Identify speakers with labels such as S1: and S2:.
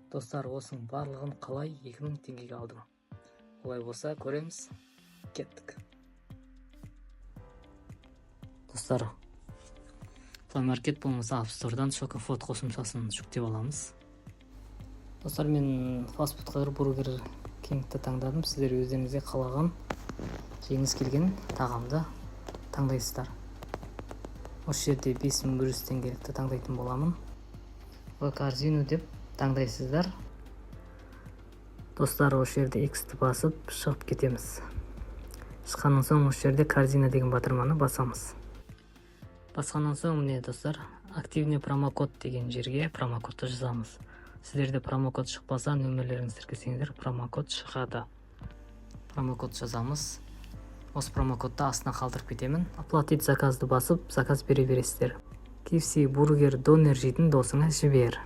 S1: Достар, осының барлығын қалай 2000 теңгеге алдым? Олай болса, көреміз, кеттік. Достар, Play Market болмаса App Store'дан Шокофуд қосымшасын жүктеп аламыз. Достар, мен фастфудқа Бургер Кингті таңдадым. Сіздер өздеріңізге қалаған, жегіңіз келген тағамды таңдайсыздар. Осы жерде 5100 теңгелікті таңдайтын боламын. «В корзину» деп таңдайсыздар. Достар, осы жерде X-ті басып, шығып кетеміз. Шыққаннан соң осы жерде «Корзина» деген батырманы басамыз. Басқаннан соң, міне, достар, «Активный промокод» деген жерге промокодты жазамыз. Сіздерде промокод шықпаса, нөмірлеріңізді тіркесеңіздер, промокод шығады. Промокод жазамыз. Осы промокодты астына қалдырып кетемін. «Оплатить заказды» басып, заказ бере бересіздер. KFC, бургер, донер жейтін досыңа жібер.